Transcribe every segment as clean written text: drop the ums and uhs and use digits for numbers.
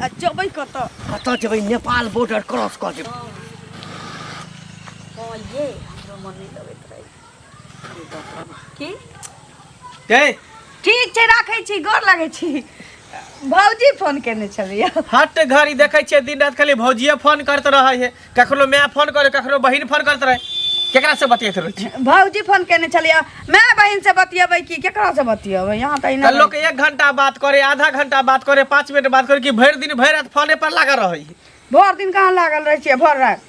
आ जेबै कतऽ? कतऽ जेबै? नेपाल बॉर्डर क्रॉस कऽ जेबै। हँ ये हमरो मन नहि लगैत रहै की। के ठीक छै, राखै छी, गोर लगै छी। भौजी फोन केने छलैया। हट घड़ी देखै छियै दिन राति खाली भौजिए फोन करैत रहै है, कखनो माय फोन करे, कखनो बहिन फोन करैत रहै। केकरा से बतियाइत रहै छी? भौजी फोन केने छलैया। माय बहिन से बतियेबै कि केकरा से बतियेबै? यहाँ तऽ तऽ लोक 1 घंटा बात करे, आधा घंटा बात करे, 5 मिनट बात करे, कि भरि दिन भरि राति फोने पर लागल रहै है? भरि दिन कहाँ लागल रहै छियै? भरि राति।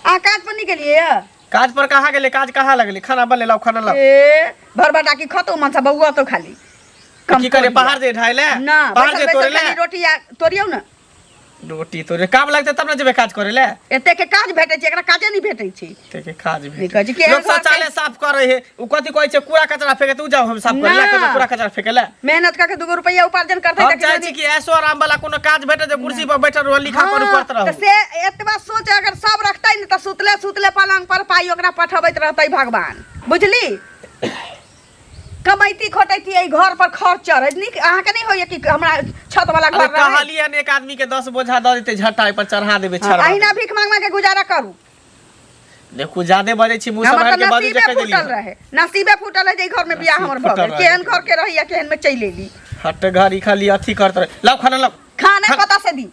अहाँ काज पर नहि गेलियै यऽ? काज पर कहाँ गेलै? काज कहाँ लगलै? खाना बनेलहुँ, खाना लाउ। ए भर बटा की खतो मन से बौआ तो खाली तऽ की करे, पहाड़ जे ढाइ ले? ना, पहाड़ बैसल जे तोड़े बैसल ले खाली रोटी आ तोड़ियौ ने। रोटी तोड़े काम लगतै तब ने जेबै काज करे ले। एते के काज भेटै छै, एकरा काजे नहि भेटै छै। एते के काज नहि भेटै कहै छै कि लोक एहन घर शौचालय साफ करे है, उ कथी कहै छै, कूड़ा कचरा फेके, तू जाओ हम साफ करे ले। ना। कतौ कूड़ा कचरा फेके ले। मेहनत करके 2 गो रुपैया उपार्जन करतै हम तऽ चाहै छी कि ऐशो आराम वाला कोनो काज भेटे जे कुर्सी पर बैठल रहो, लिखा पढ़ी करत तऽ रहू। से एतबा सोच अगर सब रखतै ने तऽ सुतले सुतले पलंग पर पाइ ओकरा पठबैत रहतै भगवान, बुझली? कमैती खोटैती एहि घर पर खर्च चढ़ैत नीक अहाँके नहि होइए कि हमरा छत वाला अरे घर रहै? कहलियै ने, एक आदमी के 10 बोझा दऽ देतै, झट्टा पर चढ़ा देबै, हँ, छड़। अहिना भीख मांग मांग के गुजारा करू। देखू, ज्यादे बजै छी, मुँह हमर सम्हारि तऽ के बाजू जे नसीबे कहि देलियै। फूटल रहे, नसीबे फूटल है जे ई घर में बियाह नसीब हमर भऽ फूटल गेल। रहै। केहन घर के रहैया, केहन में चलि एली। हट घड़ी खाली अथी करत रहे। लाउ खाना लाउ। खाना कतऽ से दी?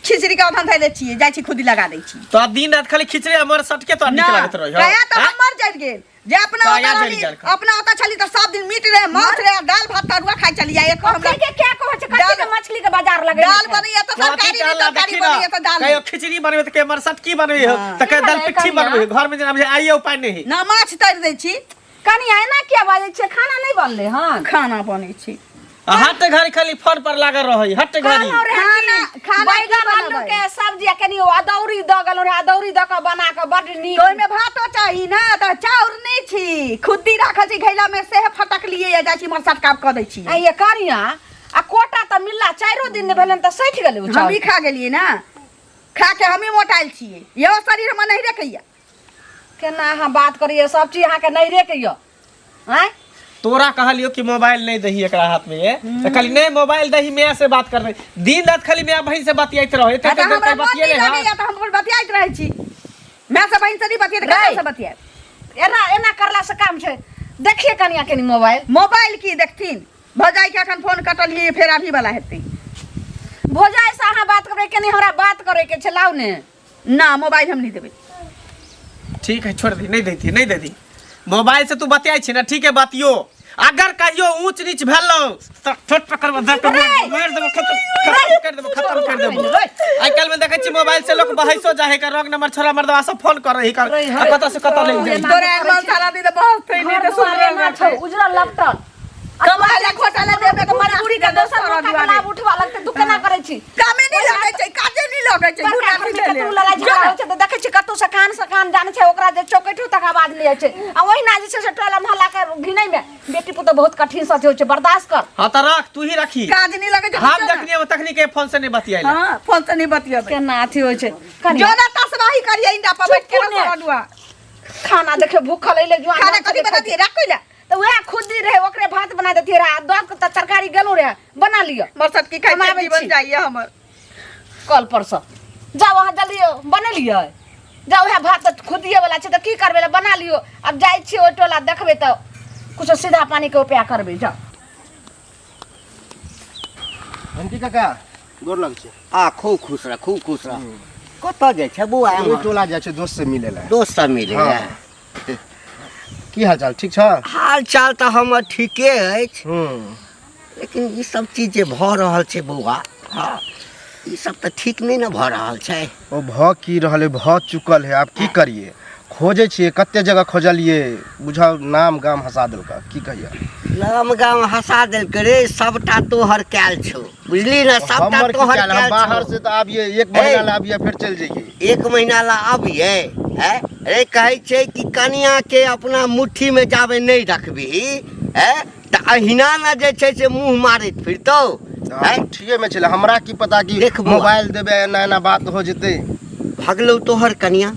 खिचड़ी के औधन धैले छियै, जाइ छी खुदी लगा दै छी। तो दिन रात खाली खिचड़ी हमर सटके तो नीक ना लागैत रहै। कया तऽ हमर जरि गेल जे अपना काया ओतऽ जरि रहली, गेल। अपना ओतऽ छली तऽ सब दिन मीट रहे, माछ रहे, दालि भात तरुआ खाइ छलियै। एको हमरा कथी के क्या कहै छै? कथी के मछली के बाजार लगेने दालि छै? बनैया तऽ तरकारी नहि, तरकारी बनैया तऽ दालि कहियो नहि। खिचड़ी बनबै तऽ कहियो मरसटकी बनबै हो, हाँ। तऽ कहियो की दाल भेलै पिट्ठी कनिया? बनबै हो। घर में जेना बुझाइ आइये उपाय नहि है। ना, माछ तरि दै छी। कनिया, एना किया बाजै छियै? खाना नहि बनलै हन? खाना बनै छी। आ हट घड़ी खाली फोन पर लागल रहै, हट घड़ी। कहलहुँ रहए खाना कि खाना की बैगन आलू बनबै? के सब्जी आ कनि ओ अदौरी दऽ गेलहुँ रहए, अदौरी दऽ कऽ बना कऽ बड्ड नीक। तऽ ओहिमे भातो चाही ने, तऽ चाउर नहि छी, खुद्दी राखल छी घैला मे, सेहे फटकलियै या जाइ छी मरसट काब कऽ दै छी। आ ये कनिया, आ कोटा तऽ मिलला 4 दिन नहि भेलनि तऽ सठि गेलै ओ चाउर। हमही खा गेलियै ने, खा के हमही मोटायल छियै। इहो शरीर हमर नहिरे के यऽ। केना अहाँ बात करैए? सब चीज अहाँके नहिरे के यऽ आँय? तोरा कहलियो कि मोबाइल नहीं दही एकरा हाथ में, ये तो खाली नहीं मोबाइल दही, मैं से बात कर रही दिन रात खाली मैं बहन से बतियाइत रहो। एते आ तऽ देर हमरा तक मन नहि बतियेले हँ। लगैया तऽ हम अपन बतियाइत रहै छी। माय से बहिन से नहि बतियाइत, रै। ककरा से बतियाइत? एना एना करला से काम छै? देखिए कनिया, कनि मोबाइल। मोबाइल की देखथिन? भौजाई के अखन फोन कटलियै, फेर अभी वाला हेतै। भौजाई से अहाँ बात करबै? कनि हमरा बात करे के छै, लाउ ने। ना, मोबाइल हम नहीं देबै। ठीक है, छोड़ दी, नहीं देती, नहीं देती। मोबाइल से तू बतियाई छी ना, ठीक है, बतियो। अगर कहियो ऊंच नीच भेलौ त ठोट पकड़ में धक मार देबो, खत्म खत्म कर देबो, खत्म कर देबो। आइ काल्हि में देखै छी मोबाइल से लोग बहैसो जाहे कर, रॉन्ग नंबर छोड़ा मर्दवा सब फोन कर रही कर, आ कतऽ से कतऽ ले जाइ। तोरा एहन सारा दिन बहस थै नहीं घर तऽ सुन दुआर एना रहल छौ, छै। उजरल लपटल। कमाय ला खोटा ला देबे तऽ मजबूरी के दोसर सारा मौका के दुआरे। लाभ उठबा लगतै, तू केना करै छी? कामे नहि लगै छै, काजे नहि लगै छै। बड़का गुना घरमे भेलै। कतहु लड़ाइ झगड़ा होइ छै तऽ देखै छी कतहु से कान से कान जानै छै, ओकरा जे चौकैठो तक आवाज नहि जाइ छै। आ ओहिना जे छै से टोला मोहल्ला के घिनैमे बेटी पुतोह बहुत कठिन से होइ छै, बर्दाश्त कर। हां त रख, तू ही रखी। काज नहि लगै छै। हम बुझियौ ने। जखनी हम तखनी के फोन से नहीं बतियाइला। हाँ, फोन से नहीं बतियेबै। केना अथी होइ छै कनिया? जो ना तसबाही करियै इंडा पर बैठ के चुप ने। रसोड़ा दुआ। खाना देखे भूखल अइले जुआन खाना भात कथी खाइ बना छै। दिए राखै ला? तऽ वएह खुद्दी रहे, ओकरे भात बना देतियै रहे, आ दऽ के तऽ तरकारी गेलहुँ रहे, बना लिअ। मरसट की खाइ हम आबै जीवन छी। जाइए हमर। कल परसँ जाउ अहाँ, जल्दी बनेलियै, जाउ। उएह भात तऽ खुद्दिए वला छै, तऽ की करबै, बना लियौ। आब जाइ छियै ओहि टोला, देखबै तऽ कुछो सीधा पानीके उपाय करबै, जाउ। बंटी काका, गोर लग छै। आ खूब खुश रह, खूब खुश रह। कतऽ जाइ छै बौआ? ओहि टोला जाइ छै दोस्त से मिले ला। दोस्त सब मिले? हाँ। की हाल चाल, ठीक छ? हाल चाल तऽ हमर ठीके अछि। लेकिन ई सब चीज जे भऽ रहल छै बौआ, हँ, ई सब तऽ ठीक नहि ने भऽ रहल छै। ओ भऽ की रहल है, भऽ चुकल है, आब की करिए? खोजै छियै, कते जगह खोजलियै, बुझाउ नाम गाम हँसा देलक, की कहिए। नाम गाम हँसा देलकै रे, सबटा तोहर कयल छौ, बुझली ने? सबटा हमर की तोहर कयल? हम कयल बाहर छौ। से तऽ आबिए, 1 महीना ला आबिए, फेर चलि जइए। 1 महीना ला आबिए? हैं रे, कहै छै कि कनिया के अपना मुट्ठी में जाबे नहि रखबिही, हैं, तऽ अहिना ने जे छै से मुँह मारैत फिरतौ। हैं? मुट्ठिए में छलै, हमरा की पता कि देख बौआ। मोबाइल देबै एना एना बात हो जेतै। भगलौ तोहर कनिया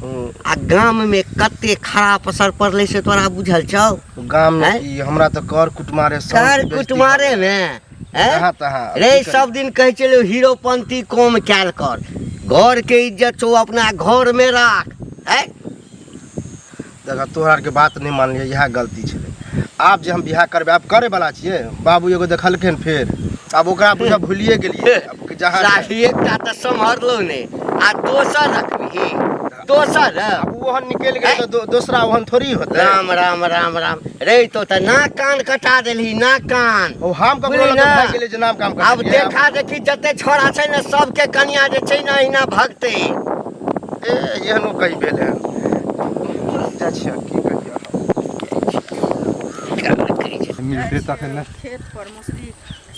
आ गाम में कते खराब असर पड़लै से तोरा बुझल छौ? गाम में हैं? की, हमरा तऽ कर कुटमारे सब कर बेइज्जती कुटमारे भऽ गेल। में हैं? जहाँ तहाँ रे सब दिन कहै छलै हीरोपंती कम कयल कर घर के इज्जत छौ अपना घर में राख हैं? देखा तोहरा आरके बात नहि मानलियै इएह गलती छलै आब जे हम बियाह करबै आब करे वाला छियै बाबू एगो देखलखिन फेर आब ओकरा बुझा भूलिए गेलियै आब कि जहाँ साही एकटा तऽ सम्हरलो ने आ दोसर रखबिही दोसर आब ओहन निकलि गेल तऽ दोसरा ओहन थोड़ी होतै राम राम राम राम रे तो तऽ नाक कान कटा देलही नाक कान ओ हम ककरो बुझली लग ना? भागि गेलियै जे नाम काम आब देखा देखी जते छोड़ा छै ने सबके कनिया जे छै ने अहिना भगतै ए एहनो कही भेल हन जाइ छियै की कहियै मिलतै तखन ने खेत पर मौसरी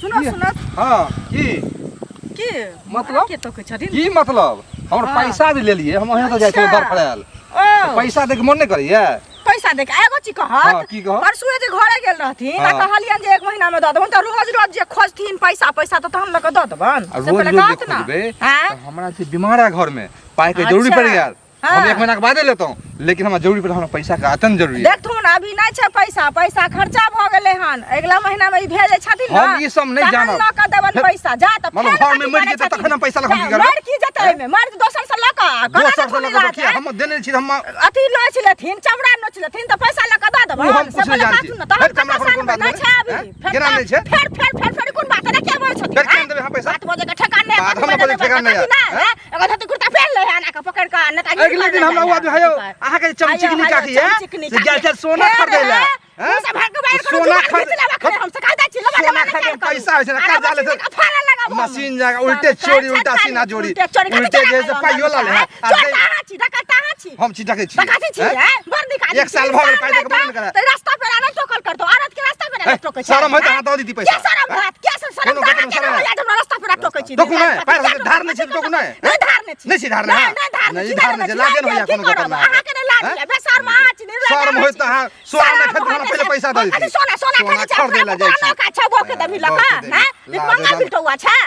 सुनो सुनो हाँ की की मतलब? के तकै छथिन की मतलब हमर पैसा जे लेलिए हम अहाँ तऽ जाइ छियै अच्छा। दरफड़ायल ओ पैसा दैके मन नहि करैया पैसा देख एगो चीज कहत हाँ, की कहत? परसुए जे घरे गेल रहथिन आ हाँ। कहलियन जे एक महीना में दऽ देबन तऽ रोज रोज जे खोजथिन पैसा पैसा तऽ तहन लऽ कऽ दऽ देबन आ से रोज पहिले रोज जे कहत ना खोजबै आँय? तऽ हमरा जे बीमार है घर में पाई के जरूरी अच्छा। पड़ि गेल हाँ। हम एक महीना के बादे लेतहुँ लेकिन हमरा जरूरी पड़ल हमरा पैसा के अत्यंत जरूरी है देखथुन अभी नहि छै पैसा पैसा खर्चा भऽ गेलै हन अगिला महीना में ई भेजै छथिन ना हम ई सब नहि तहन जानब। लऽ कऽ देबन फेर- पैसा जा तऽ मतलब फेर घर में कथी मरि करै जेतै छथिन? तखन हम पैसा लऽ कऽ हम की जा, करबै? मरि की जेतै एहिमे मरि दोसर से लऽ कऽ आ कोना दोसर से देखथुन लऽ कऽ इलाज, किया आँय? हम देने छी हम अथी नोच लेथिन चमड़ा नोच लेथिन तऽ पैसा लऽ कऽ दऽ ओ हम देबन कुछ से नहि पहिले जानै छी। कहथुन ने तहन फेर चमड़ा कतऽ कोन बात सनबै? नहि भेलै? छै अभी आँय? फेर केना नहि छै? फेर फेर फेर फेर कोन बात रे के बोलै छथिन फेर केना आँय? देबै हम पैसा? बात बजै के ठेकान नहि बात बात हमरा बजै बजै के ठेकान नहि कथी है, नहि आँय? एगो धोती कुर्ता पहिन ले आना के पकड़ कऽ नहि तऽ अगले दिन हमरा ओ आदमी हयौ अहाँके जे चमचिकनी काकी है से गेल छल सोना खरीदै लए हैं? सोना खरीद सोना खरीद पैसा होइ छै ने कर्जा ले मशीन जाके उल्टे चोरी उल्टा सीना जोड़ी उल्टे जे से पाइयो ला ले आ दे- हम छी डकै छी हैं? एक साल भऽ गेल पाइ दऽ के बंद करा। रास्ता पर आना टोकल करतो औरत के रास्ता पर आना टोकै छै शरम होइत अहाँ दऽ दीदी पैसा क्या शरम होत क्या शरम कोनो गलत शरम होत हमरा रास्ता पर टोकै छी टोकू नहि, पैर हाथ धार नहि छै, टोकू नहि। नहि धार नहि छी नहि छी धार नहि, नहि नहि धार नहि छी धार नहि छै, लाजे नहि होइया कोनो गलत मे अहाँ के नहि लाज हैं? होइया बेशर्म अहाँ छी नहि शरम होइत तऽ अहाँ सोना नहि खरीद हमरा पहिले पैसा दऽ कथी देती सोना सोना सोना खरीदै छै खरीदै लए जाइ छी। नौका छै बो के दबी लका बौके देबही, हैं लाजे मंगल लाज। बिटौआ छै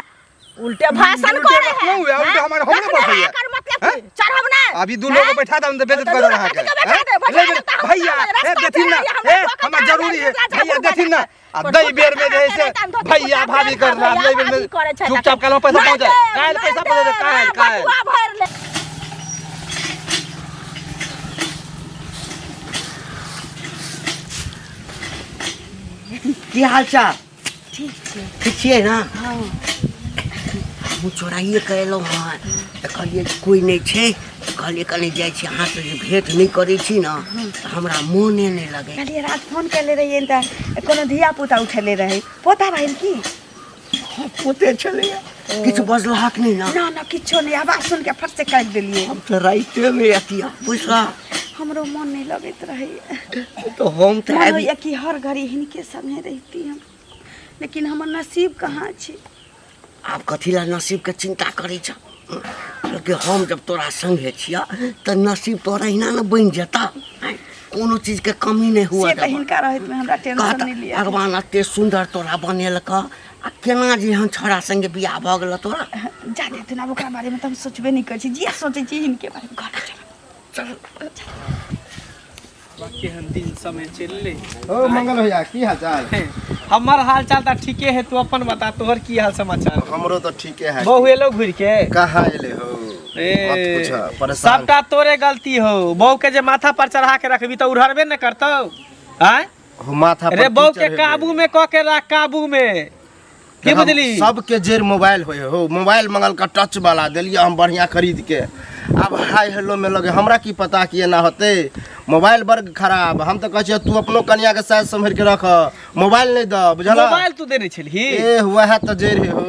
उल्टे भाषण उल्टे करे है क्यों हुआ? उल्टे हमारे हमरे रखने पर है, होइया। एकर मतलब हैं? की? चढ़ब नहीं अभी दू लोग के बैठा दम तऽ बेइज्जत कर देब अहाँके बैठा दे, बैठा हैं? दे, तऽ हम भैया रास्ता ए देथिन ना पे हमरा ए टोकत हमरा आ, जरूरी है राजा भैया भूखा देथिन ना आ पर दई भूखा बेर में जे है से रहता, धोती भैया कुर्ता भाभी पहिन कर कऽ रहा भैया दई बेर भाभी में करै छै चुपचाप काल्हि पैसा पहुँच जाए काल्हि पैसा पहुँच जाए काल्हि काल्हि बटुआ भरि ले की हाल चाल ठीक छै ठीक छियै ने हँ हमहूँ चोराइए कऽ एलहुँ हँ तऽ कहलियै जे कोइ नहि छै तऽ कहलियै कनि जाइ छी अहाँसँ जे भेँट नहि करै छी ने तऽ हमरा मोने नहि लगै कहलियै रात फोन केले रहियै तऽ कोनो धिया पुता उठेले रहै पोता रहै की पोते छलैए किछु बजलहक नहि ने ना ना किछो नहि आवाज सुनि के फट से काटि देलियै हम तऽ राइतेमे अथी बुझलह हमरो मन नहि लगैत रहैए तऽ हम तऽ मन आबि होइए कि हर घड़ी हिनके संगे रहिती हम लेकिन हमर नसीब कहाँ छै आब कथी लए नसीबके चिन्ता करै छ लेकिन हम जब तोरा संगे छियह तऽ नसीब तोरा अहिना ने बनि जेतह आँय? कोनो चीजके कमी नहि हुअ से तऽ देबह हिनका रहैतमे हमरा टेंशन कहत नहि लिअ भगवान एते सुन्दर तोरा बनेलक आ केना जे एहन छोड़ा संगे बियाह भऽ गेल तोरा जा देथिन आब ओकरा बारेमे तऽ हम सोचबे नहि करै छी जे सोचै छी हिनके बारेमे घर चल केहन दिन समय चललै ओ मंगल भैया की हाल चाल हमर हाल चाल तऽ ठीके है तू अपन बता तोहर की हाल समाचार हमरो तऽ ठीके है बहु एलो घुरि के कहाँ एले हो ए, मत पूछ परेशान सबटा तोरे गलती हो बहू के जे माथा पर चढ़ा के रखबी तऽ उड़हरबे ने करतौ आँय हो माथा पर रे की बहू के चढ़ेबै? काबू में कऽ के राख काबू में की हम बुझली सबके जेर मोबाइल होय हो मोबाइल मंगल का टच वाला देलियै हम बढ़िया खरीद के आब हाय हेलो में लगे हमरा की पता कि एना होतै मोबाइल बड़ खराब हम तऽ कहै छियै तू अपनो कनिया के साइज सम्हरि के रख मोबाइल नहि दऽ बुझल मोबाइल तू देने छलही ए वएह तऽ जेर हे हो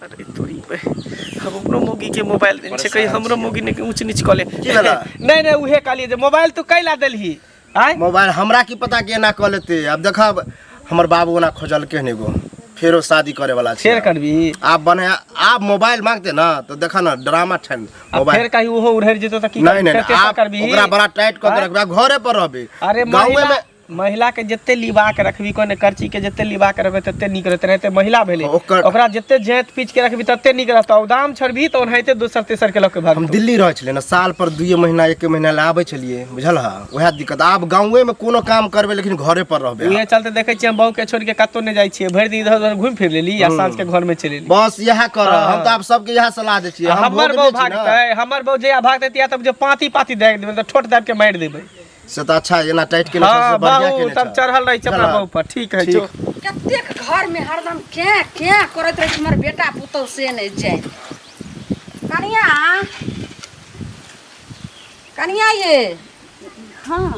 अरे तोरी पे हम अपनो मौगी के मोबाइल देने छै कहीं हमरो मौगी ने ऊंच नीच कऽ ले की भेलै? नहीं नहीं उहे कहलियै जे मोबाइल तू कैला देलही आँय मोबाइल हमरा की पता कि एना कऽ लेतै आब देखब हमर बाबू ओना खोजलकै हन एगो फेरो शादी करे वाला छै फेर करबी आब बने आब मोबाइल मांगते ना तो देखा ना ड्रामा ठन आ मोबाइल फेर कहीं ओहो उड़हर जेतो तऽ की नहीं नहीं फेर नहीं, तेसर आप करबी ओकरा बड़ा टाइट कऽ के आँय? रखबै घरे पर रहबै अरे गाँवे महिला में महिला के जते लिबा के रखबी कोने करची के जते लिबा के रखबे तते नीक रहते, नहीं ते महिला भेलै ओकरा जते जाँत पीच के रखबी तते नीक रहतौ। दाम छोड़बी तऽ ओनाहिते दोसर तेसर के लऽ के भाग। हम दिल्ली रहै छलियै ने, साल पर 2 महीना 1 महीना लए आबै छलियै, बुझल ह? उएह दिक्कत। आब गाँवे में कोनो काम करबै लेकिन घरे पर रहबै। उहे चलते देखै छियै हम बहू के छोड़ के कतौ नहि जाइ छियै, भरि दिन इधर उधर घुमि फिर लेली या साँझ के घर में चलि एली। बस इएह करब हम तऽ आब सबके इएह सलाह दै छियै। हम हमर भोगने बहू छी ने। भागतै, हमर बहू जहिया भागतै तिया तब जे पाती पाती दए देबै तऽ ठोट दाबि के मारि देबै। से तऽ अच्छा एना टाइट केने छौ, से हाँ बढ़िया बहू केने तब छौ। चढ़ल रहै छै अपना बुझलह? बहू पर। ठीक है ठीक। जो। कतेक घर में हरदम के के करैत रहै छै हमर बेटा पुतहु से नहि जाय। कनिया, कनिया ये। हाँ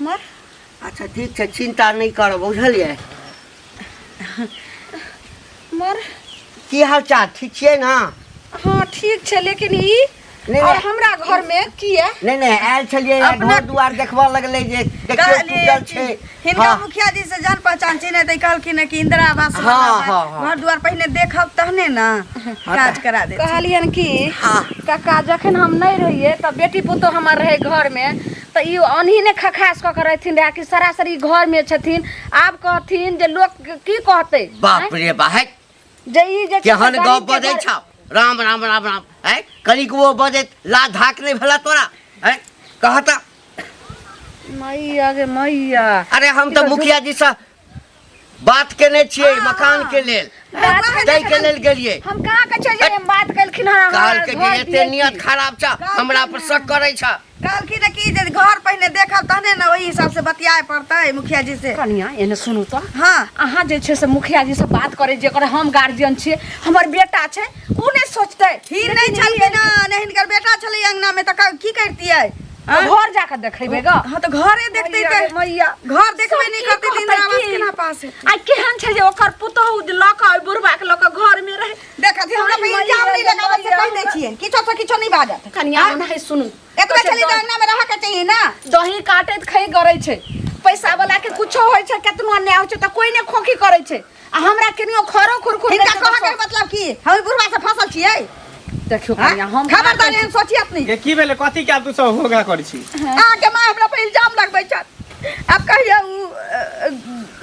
मर। अच्छा ठीक छै, चिंता नहि करब, बुझलियै? मर। की हाल चाल, ठीक छियै ने? हाँ ठीक छै, लेकिन ई नहि, और नहि। हमरा घर में की है? नहि नहि, आयल छलियै अपना- घर दुआर देखबऽ लगलै जे देखियौ कहलियै टूटल कि छै। हिनका हाँ। मुखिया जी से जान पहचान छै ने, तऽ कहलखिन कि इंदिरा आवास हाँ, वाला है। हाँ, हाँ। घर दुआर पहिने देखब तहने ने काज करा देत। कहलियन कि हाँ। काका जखन हम नहीं रहिए तऽ बेटी पुतोह हमर रहे घर में, तऽ ई ओनही ने खखास कऽ के रहथिन रहे कि सरासरी घर में छथिन। आब कहथिन जे लोक की कहतै? बाप रे बा, है जे ई जे छै से केहन गरीब गप के बजै घर- छौ। राम राम राम राम। है कनिक वो बजैत ला धाक नहि भेला तोरा? है कह तऽ। मैया गे मैया। अरे हम तऽ मुखिया जी से बात केने छियै मकान के लेल, बात केने ताहि के लेल गेलियै। हम कहाँ के छियै जे बात केलखिन हँ? हमरा कहलकै घर कि एते दियै नियत की? खराब छ, हमरा पर शक करै छ। कहलखिन कि जे घर पहिने देखब तहने ने ओहि हिसाब से बतियाए पड़तै मुखिया जी से। कनिया एने सुनू तऽ। हाँ। अहाँ जे छै से मुखिया जी से बात करै जे करे, हम गार्जियन छियै, हमर बेटा छै, उ नहि सोचतै। ही नहि छलखिन हँ, नहि हिनकर बेटा छलै अंगना में, तऽ की करतियै? तऽ घर जाके देखेबै ग। हाँ तऽ घरे देखतै मैया तऽ रे मैया। घर देखबे सब नहि की करतै तऽ कहतै इंदिरा आवास की? केना पास हेतै? आ केहन छै जे ओकर पुतोहु जे लऽ कऽ ओहि बुढ़बा के लऽ कऽ घर में रहै। देखत हमरा पर मैया इल्जाम नहि रे लगाबऽ से मैया। कहि दै छियै, किछो से किछो नहि बाजत। कनिया ओनाहि सुनू, एतबे छलै तऽ अंगना में रहऽ के चाहिए ना। दही काटैत खै गरै छै, पैसा वाला के कुछो होइ छै, केतनो अन्याय होइ छै तऽ कोई नहि खोखी करै छै, आ हमरा केनियो खरो खुरखुर हिनका दै छै कहऽ तऽ के मतलब की, हम ओहि बुढ़बा से फंसल छियै? देखियौ हाँ? कनिया, हम खबरदार एहन सोचियत नहि। ये की भेलै, कथी के आब तू सब होगा करै छी? अहाँके माँ हमरा पर इल्जाम लगबै छथि। आब कहिया उ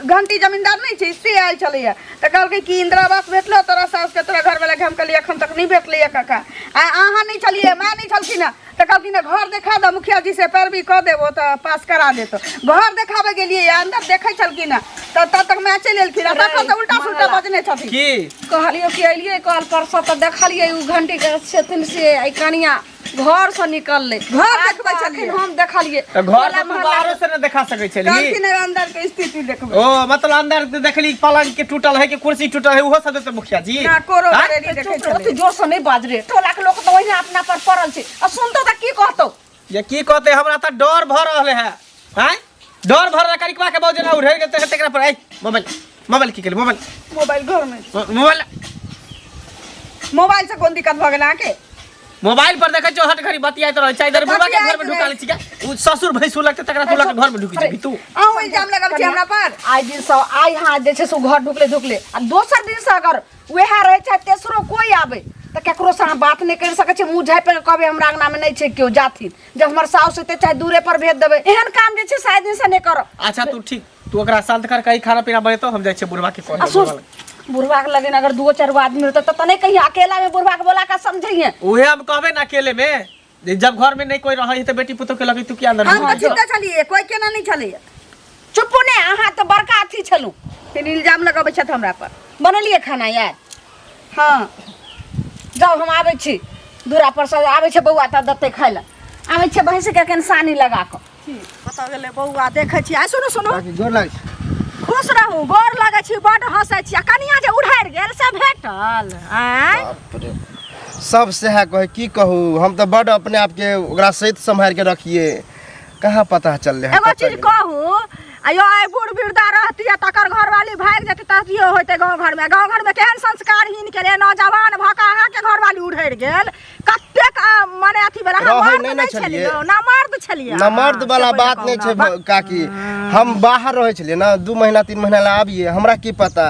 घंटी जमींदार नहि छै से आयल छलैया तऽ कहलकै कि इंदिरा आवास भेटलो तोरा सासके तोरा घरवाला के? हम कहलियै एखन तक नहि भेटलैया काका। आ अहाँ नहि छलियै, माँ नहि छलखिन हँ, तऽ कहलखिन घर देखा दऽ मुखिया जी से पैरवी कऽ देबो तऽ पास करा देतो। घर देखाबे गेलियै, अंदर देखै छलखिन हँ तऽ तब तक माय चलि एलखिन, आ तखन तऽ उल्टा सुल्टा बजने छथिन। की कहलियौ कि एलियै कल परसों तऽ देखलियै उ घंटी के छथिन से एहि कनिया घर से निकललै, घर आज देखबै तऽ छलियै। अखन हम देखलियै तऽ घर टोला से तू मोहल्ला बाहरो से न देखा सकै छलही? कहलखिन अंदर के स्थिति देखबै। ओ मतलब अंदर से देखली पलंग के टूटल है कि कुर्सी टूटल है, उहो सब देते मुखिया जी? ना कोरो आँय? बरेली देखै चुप रह, ओते छलियै। जोर से नहि बाज रे, टोला के लोक तऽ ओहिना अपना पर पड़ल छै, आ सुनतौ तऽ की कहतौ? ये की कहते, हमरा तऽ डर भऽ रहल है। आँय डर भऽ रहल करिकवा के बाबू जेना उड़ेर गेल तऽ तेकरा पर। ऐ मोबाइल, मोबाइल की केली? मोबाइल मोबाइल घर में। मोबाइल मोबाइल से कोन दिक्कत भऽ गेल अहाँके? मोबाइल पर देखै छियौ हट घड़ी बतियाइत रहै छै। इधर बुढ़बा के घर में ढुका लै छी उ ससुर भैंसुर लगतै तकरा तू लऽ के घर में ढुकि जेबही तू? अहूँ इल्जाम लगबै छी हमरा पर? आइ दिन से आइ हाँ जे छै से घर ढुकले ढुकले, आ दोसर दिन से अगर वएह रहै छै तेसरो कोइ आबै तऽ केकरो से अहाँ बात नहि करि सकै छी, मुँह झाँपि कऽ कहबै हमरा अंगनामे नहि छै केओ, जाथिन जब हमर साउस एतै चाहे दूरे पर भेज देबै। एहन काम जे छै से आइ दिन से नहि करब। अच्छा तू ठीक, तू ओकरा शांत कर, कही खाना पीना बनेतौ, हम जाइ छियै बुढ़बा के आ सुन, कहै। बुढ़वा के लगन अगर दूगो चारि गो आदमी रहतै तऽ नहि कहिए अकेला में बुढ़वा के बोला के समझैहे। उहे हम कहबै ना अकेले में, जे जब घर में नहीं कोई रहै तऽ बेटी पुतोह के लगे तू किया अंदर? हम तऽ चिन्ता छलियै, कोई केना नहि छलैया। चुप्पू ने, अहाँ तऽ बड़का अथी छलहुँ। फिर इल्जाम लगबै छथि हमरा पर। बनेलियै खाना यार? हाँ। जाउ, हम आबै छी दूरा पर से, आबै छै बौआ तऽ देतै खाइ लए। आबै छै भैंस के कनि सानी लगा कऽ। कतऽ गेलै बौआ? देखै छी। आ सुनू सुनू। काकी, गोर लागै छी। खुश रहू, गोर लगै छी। बड्ड हँसै छी। आ कनिया जे उड़ारि गेल से भेटल? आँय? बाप रे, सब सएह कहै। की कहू, हम तऽ बड्ड अपने आपके ओकरा सहित सम्हारि के रखिए, कहाँ पता चललै हँ एगो कतऽ चीज गेलै। कहू, आयो आइ बूढ़ वृद्धा रहती तकर घरवाली भागि जेतै तऽ अथियो होइतै। गाँव घरमे, गाँव घरमे केहन संस्कारहीन केले नौजवान भऽ कऽ अहाँके घरवाली उड़हरि गेल। कतेक मने अथी भेल अहाँ? रहै मर्द नहि ने नहि छलियै। छलियै ना मर्द छलियै न मर्द अहाँ, वाला से पहिले बात कहू नहि ने। छै काकी, हम बाहर रहै छलियै ने, 2 महीना 3 महीना ला आबियै, हमरा की पता।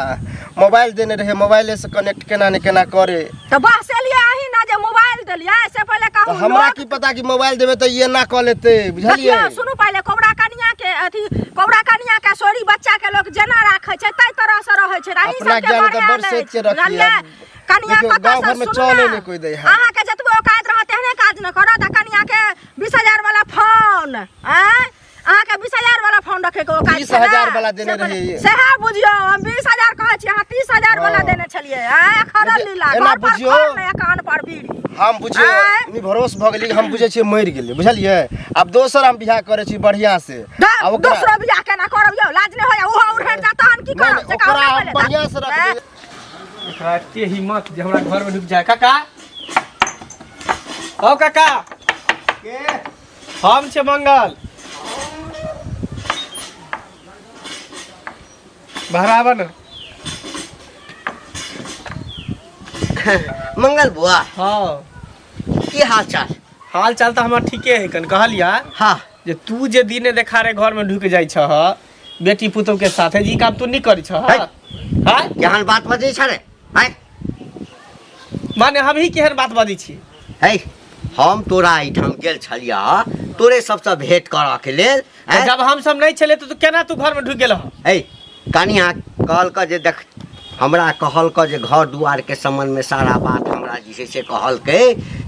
मोबाइल देने रहै, मोबाइले से कनेक्ट केना ने केना करे। तऽ बहसेलियै अहीं ना जे मोबाइल देलियै से पहिले तऽ कहू हमरा लोक की पता कि मोबाइल देबै तऽ ई एना कऽ लेतै, बुझलियै? देखियौ सुनू, पहिले कोबरा कनिया अथी कौड़ा कनिया के सोरी बच्चा के लोग जेना राखै छै ताहि तरह से रहै छै अहीं अपना सबके ज्ञान तऽ बढ़िया बड़ नहि सोचि के रखिए। बुझलियै? कनिया देखियौ, कतऽ गाँव से घरमे सुनू चले ने नहि कोइ दै है। अहाँके जतबो औकात रहत तेहने काज न करत आ कनिया के 20000 वाला फोन आँय अहाँके 20000 वाला फोन रखे के औकात 20,000 वाला देने रहियै। सएह बुझियौ हम 20000 कहै छी अहाँ 30000 वाला हँ। देने छलियै आँय खरल देखियौ, लीला एना घर पर बुझियौ। फोन नहि कान पर बीड़ी हम बुझियौ आँय? निभरोस भऽ गेली हम बुझै छियै मरि गेलै बुझलियै आब दोसर हम बियाह करै छी बढ़िआँ से आ ओकरा दोसरो बियाह केना करब यौ लाज नहि होइया ओहो उड़हरि जा तहन की नहि, करब नहि, से कहू ओकरा नहि हम पहिले बढ़िआँ से रखबै एकरा एते हिम्मत जे हमरा घर में ढुक जाए काका ओ काका के हम छै मंगल बहराबा ने मंगल बुआ हाँ की हाल चाल हाल चाल तऽ हमर ठीके है कन कहलिया हाँ जे तू जे दिने देखारे घर में ढुक जाइ छह बेटी पुतोह के साथे जी काम तू नहीं करी छह है। हाँ केहन बात बजै छ रे है माने हम ही केहन बात बजै छी है हम तोरा एहिठाम गेल छलिया तोरे सबसँ भेंट करऽ के लेल तऽ हैं? जब हम सब नहीं छले तो तू केना तू घर में ढुक गेल हँ? है कनिया कहलक जे देख हमरा कहलक जे घर दुआरके सम्बन्धमे सारा बात हमरा जे छै से कहलकै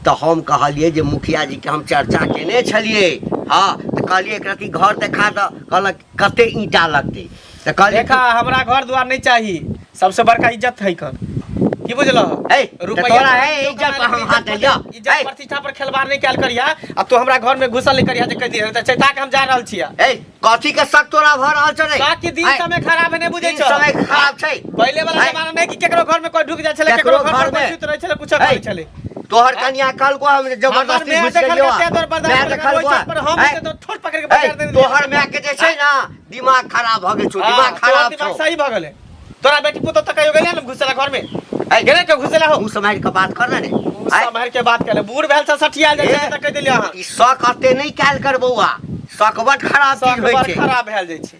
तऽ हम कहलियै जे मुखिया जीके हम चर्चा केने छलियै हँ तऽ कहलियै एक रत्ती घर देखा दऽ कहलक कते ईंटा लगतै तऽ कहलियै देखा हमरा घर द्वार नहीं चाही सबसे बड़का इज्जत है कन की बुझल ए, तऽ तोरा है इज्जत पर हम हाथ देलियौ। इज्जत ए। प्रतिष्ठा पर खेलवाड़ नहीं कैल करिया आ तू हमरा घर में घुसल नहीं करिया जे कह दिया तऽ चैता के हम जा रहल छिया ए कथी के शक तोरा भऽ रहल छौ रे ताकि दिन ए, समय खराब है नहीं बुझै दिन छौ समय खराब छै पहिले वाला ए, जमाना नहीं कि केकरो घर में कोई ढुक जाइ छलै केकरो केकरो घर पर घर में। कोई सुति रहै छलै कुछो करै ए, छलै तोहर कनिया कहलको हम जबरदस्ती हमर घुसि माय गेलियौ देखलकै, तें दुआरे बर्दाश्त माय केलकै, देखलको ओहि पर हम ए, हेतै तऽ ठोर पकड़ि के ए, बजार देने तोहर माय के जे छै ने दिमाग खराब भऽ गेल छौ दिमाग खराब दिमाग छौ सही भऽ गेलै तोरा बेटी पुतोह तऽ कहियो गेलै ने घुसला घर में ए, गेलै के घुसला हो मुँह सम्हारि कऽ बात कर ने रे मुँह सम्हारि के बात केले बूढ़ भेल छ सठियाल जाइ छै तऽ कहि देलियै अहाँ ई शक अते नहि कयल कर बौआ शक बड खराब शक चीज होइ बड़ छै खराब भेल जाइ छै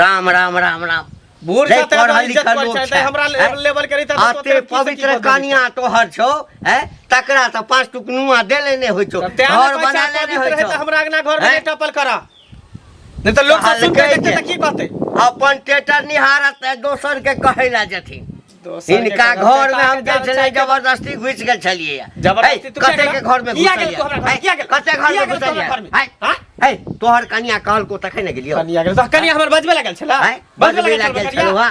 राम राम राम राम बूढ़ रे छ तऽ पढ़ल इज्जत लिखल करै लोक छै छै हमरा हैं? लेवल के रहितै तऽ अते तोते की से की पवित्र कऽ देली। कनिया तोहर छौ हैं तकरा तऽ पाँच टुक नुआ देले नहि होइ छौ तब तें घर ने कहै छै, बनाले नहि पवित्र होइ है छौ तऽ हमरा अंगना घर में हैं? नहि टपल करा नहीं तऽ लोग सब सुन के कहलकै देखते जे तऽ की कहते अपन टेटर निहारत है, दोसर के कहै ला जेथिन दोसर के हिनका कहै, घर में हम चैता गेल के छलियै जान जबरदस्ती घुसि गेल छलियै जबरदस्ती तू कते किया के घर में किया गेल तू हमरा घर में? किया गेल? कते घर किया में गेल तू हमरा घुसलियै घर में? है हाँ? है तोहर कनिया कहलको तखन ने गेलियौ कनिया गेल तऽ कनिया हमर बजबे लागल छला है बजबे ला गेल छलौ हँ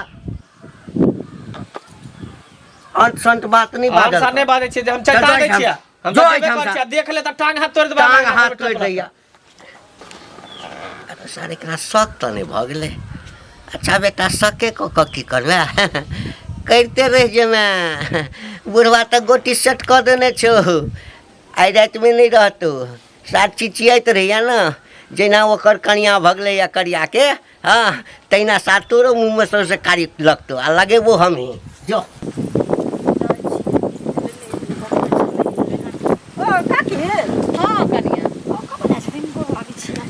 अंत संत बात नहीं हम बाजल सर नहि बाजै छियै जे हम चल, चैता जो दै एहिठाम। छियै हम जो तऽ जेबे एहिठाम करै सँ। छियै देख ले तऽ टांग हाथ तोड़ि देबै टांग हाथ तोड़ि दैया अरे सर एकरा शक तऽ नहि भऽ गेलै अच्छा बेटा शके कऽ कऽ की करबै करिते रहि जेमे बुढ़वा तऽ गोटी सेट कऽ देने छौ आइ रातिमे नहि रहतौ साथ चिचियाइत रहैया ने जहिना ओकर कनिया भगलैया करियाके हँ तहिना साथ तोरो मुँहमे सौंसे कारी लगतौ आ लगेबो हमही जो ओ काकी हँ कनिया ओ कतऽ जाइ छथिन गोर लागै छियै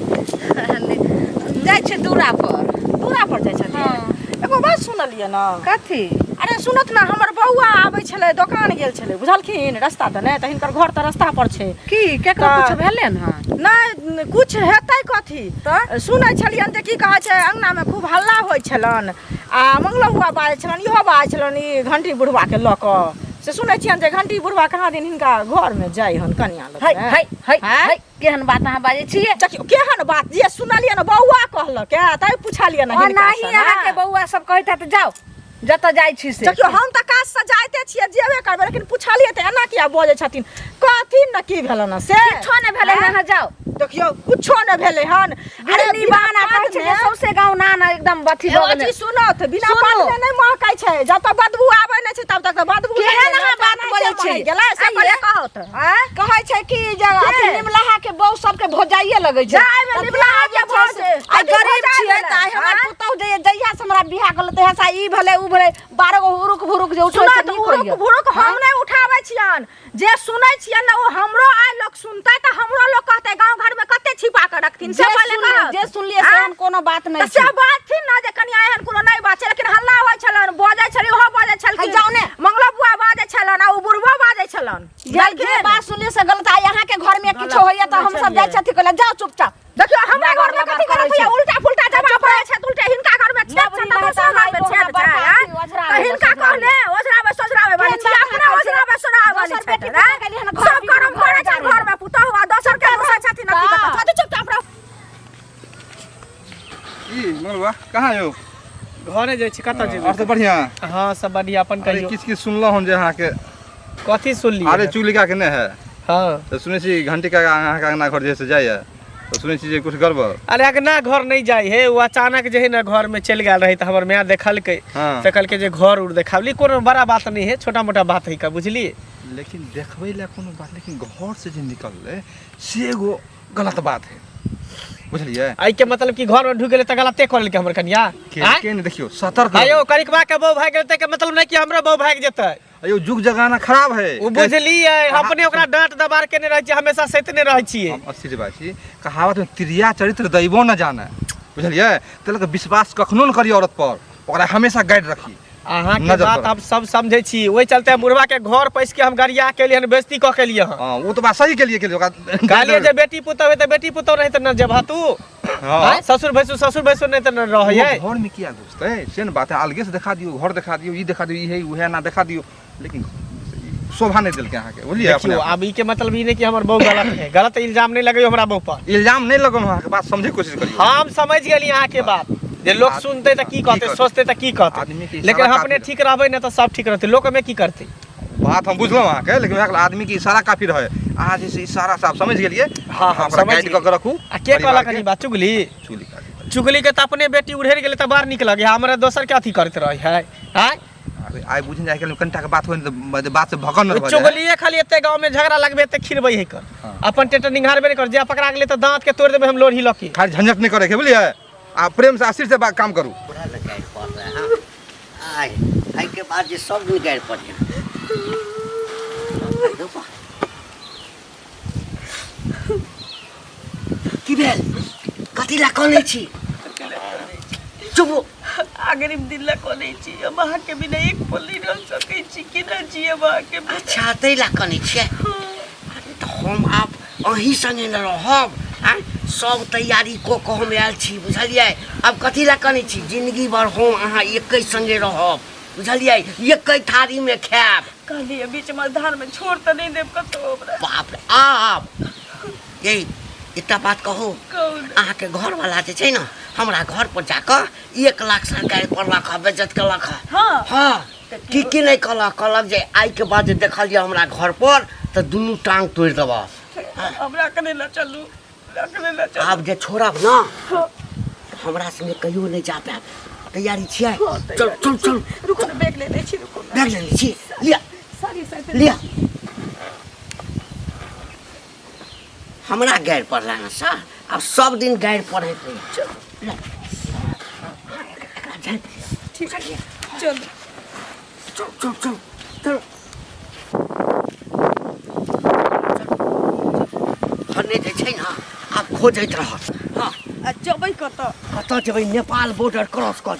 जाइ छै दूरा पर दूरा पर जाइ छथिन हँ। एगो बात सुनलियै ने कथी अरे सुनत ने हमर बौआ आबै छलै दोकान गेल छलै बुझलखिन रस्ता दने तऽ हिनकर घर तऽ रस्ता पर छै की केकरो तऽ- कुछ भेलै ने नहि कुछ हेतै कथी तऽ? सुनै छलियनि जे की कहै छै अङ्गनामे खूब हल्ला होइ छलनि आ मंगलो बुआ बाजै छलनि इहो बाजै छलनि ई घंटी बुढ़बाके लऽ कऽ से सुनै छियनि जे घंटी बुढ़बा कहाँ दिन हिनका घरमे जाइ हन कनिया लग है है है आँय? है केहन बात अहाँ बाजै छियै देखियौ केहन बात जे सुनलियै ने बौआ कहलक ए तै पुछलियै ने हिनका ओनाही सँ ने। अहाँके बौआ सब कहैत हैत जाउ जतऽ जाइ छी से देखियौ हम तऽ काज से जाइते छियै जेबे करबै लेकिन पुछलियै तऽ एना किया बजै छथिन कहथिन ने की भेलन हन से किछो नहि भेलै हन अहाँ जाउ देखियौ कुछो नहि भेलै हन अरे बिना बहाना कहै छै जे पातमे- सौंसे गाँव नाना एकदम अथी भऽ एगो गेलै चीज सुनत बिना सुनू। पातमे नहि महकै छै जब तक बदबू आबै नहि छै तब तक तऽ बदबू नहि केहन छै, अहाँ बात नहि बजै छै, छी? महकि गेलै से आइये। पहिले कहत आँय? कहै छै कि जे अथी के? निमलाहा के बहू सबके भोजाइए लगै छै जाइमे तऽ निमलाहा के जे भोज छै से- आ अथी गरीब भोजाइ छियै भेलै, तऽ आइ हमर आँय? पुतहु जे जहिया से हमरा बियाह गेलै तहिया से ई भेलै उ भेलै 12 गो हुरुक भुरुक जे उठै छै सुनत नीक उरुक होइए भुरुक हम नहि उठाबै छियन जे सुनै छियन ने ओ हमरो आइ लोक सुनतै तऽ हमरो लोक कहतै गाँव घरमे कते छिपा कऽ रखथिन से जे पहिले सुनलियै कहत जे सुनलियै से आँय? एहन कोनो बात नहि तऽ से छै बाजथिन ने जे कनिया एहन कोनो नहि बात छै लेकिन हल्ला होइ छलनि बजै छलै ओहो बजै छलखिन है जाउ ने। मंगला बुआ बाजै छलनि आ ओ बुढ़बो बाजै छलनि जे जे बुझलखिन? बात सुनलियै से गलत आइ अहाँके घरमे किछो होइए तऽ सुनै हमसब जाइ छलियै। छथि कहले जाउ चुपचाप देखियौ हमरा हमरा घरमे घरमे कथी बात गलत करै होइए छै। उल्टा वाली दोसर बेटी छथि पुतोह गेली हन घर सब बीच में करम घर करै छै जारे। घर में पुतहु आ दोसर के घुसै छथिन अथी कऽ कऽ। चुपचाप रह ई मंगलवा कहाँ यौ घरे जाइ छी कतऽ जेबै और सब बढ़िया हँ सब बढ़िया अपन अरे कहियौ किछु किछु सुनलहुँ हम जे अहाँके कथी सुनलियै अरे चुगलिका के नहि है हँ तऽ सुनै छी घंटी का अहाँके अंगना घर जे से जाइए तऽ सुनै छी जे कुछ गड़बड़ अरे अगना घर नहि जाइ हे ओ अचानक जे है ने घर में चलि गेल रही तऽ हमर माय देखलकै हाँ। तऽ कहलकै जे घर उर देखाबली कोनो बड़ा बात नहि है छोटा मोटा बात है का बुझलियै लेकिन देखबै लए कोनो बात लेकिन घर से जे निकललै से एगो गलत बात है बुझलियै एहिके मतलब कि घर में ढुक गेलै तऽ गलते कऽ लेलकै हमर कनिया आँय? के ने देखियौ सतर्क आयौ रहू। करिकबा के बहू भागि गेलै ताहिके मतलब नहि कि हमरो बहू भागि जेतै अयो जुग जमाना खराब है ओ बुझलियै अपने ओकरा डांट दबार केने रहै छियै हमेशा सैतने रहै छियै हम अस्थिर बात छी कहावत में त्रिया चरित्र दैवो न जाने बुझलियै ताहि लऽ कऽ विश्वास कखनो न करी औरत पर ओकरा हमेशा गाइड रखी अहाँके नजर बात पर। हम सब समझै छी ओहि चलते हम बुढ़वा के घर पैस के हम गरिया के लिए हन बेइज्जती कऽ के लिए हन हाँ वो तो बात सही के लिए के लिए ओकरा कहलियै जे बेटी पुतहु है तऽ बेटी पुतहु नहीं तऽ न जेबह तू हाँ आँय? ससुर भैंसुर ससुर भैंसुर नहीं तऽ न रहै वो घर में किया घुसतै से न बात है अलगे से देखा दियौ घर देखा दियौ ई देखा दियौ ई है उ है ना देखा दियौ लेकिन शोभा नहीं देलकै अहाँके बुझलियै देखियौ अपने आब ई के मतलब ई नहीं कि हमर बहू गलत है गलत इल्जाम नहीं लगैयो हमरा बहू पर इल्जाम नहीं लगल अहाँके बात समझे के कोशिश करियौ हम समझ गेली अहाँके बात जे लोग सुनते तऽ की कहते सोचते तऽ की कहते आदमी के इशारा लेकिन हम काफी अपने रहै। ठीक रहबै ने तऽ सब ठीक रहतै लोक में की करतै बात हम बुझलहुँ अहाँके लेकिन वएह आदमी के इशारा काफी रहै अहाँ जे छै इशारा से आप समझ गेलियै हाँ, हम अहाँ ओकरा समझ गाइड कऽ के रखू आ के परिवार कहलक हन ई बात चुगली चुगली काफी चुगली के तऽ अपने बेटी उड़ेर गेलै तऽ बड़ नीक लगे हमरा दोसर के अथी करैत रहै है आँय अरे आइ बुझने आइ काल्हि कनिटा के बात होइ ने तऽ बात से भगन भऽ जाय चुगलिए खाली एते गाँव में झगड़ा लगबे एते खिरबै है कर हाँ। अपन टेटर निंघारबे नहीं कर जे पकड़ा गेलै तऽ दाँत के तोड़ि देबै हम लोढ़ी लऽ के खाली झंझट नहीं करे के बुझलियै आ प्रेम से आशीष से काम करू पूरा ने गाड़ि पड़ रहा है आइ एहिके बाद जे सब दिन गाड़ि पड़िया की भेल कथी लए कनै छी चुप अग्रिम दिन लए कनै छी हम अहाँके बिना एक पल नहि रह सकै छी केना जियब अहाँके बिना अच्छा ताहि लए कनै छियै अरे तऽ हम आब अहीं सङ्गे ने रहब आँय सब तैयारी कऽ कऽ हम आयल छी बुझलियै आब कथी लए कनै छी जिंदगी भर हम अहाँ एके सङ्गे रहब बुझलियै एके थारीमे खायब कहलियै बीच मझधारमे छोड़ तऽ नहि देब कतहु हमरा बाप रे आब ये एकटा बात कहू कहू ने। अहाँके घरवाला जे छै ने हमरा घर पर जाकऽ 1 लाख सरकारी पड़लक हँ बेज्जत केलक हँ हँ हँ की की नहि कहलक कहलक जे आइके बाद जे देखलियै हमरा घर पर तऽ दुनू टांग तोड़ि देबह हमरा कने लऽ चलू हमरा कने लऽ चलू आब जे छोड़ब ने हमरा संगे कहियो नहि जा पायब तैयारी छियै चल चल चल रुकू ने बैग ले लै छी रुकू ने बैग लेने छी लिअ साड़ी साड़ी लिअ हमरा गारि पड़ला ने सर आब सब दिन गारि पढ़ैत रही एकरा झाँपि लिअ ठीक चलू चल चल चल चल भने जे छै ने आब खोजैत रहत हँ आ जेबै कतऽ कतऽ जेबै नेपाल बॉर्डर क्रॉस कऽ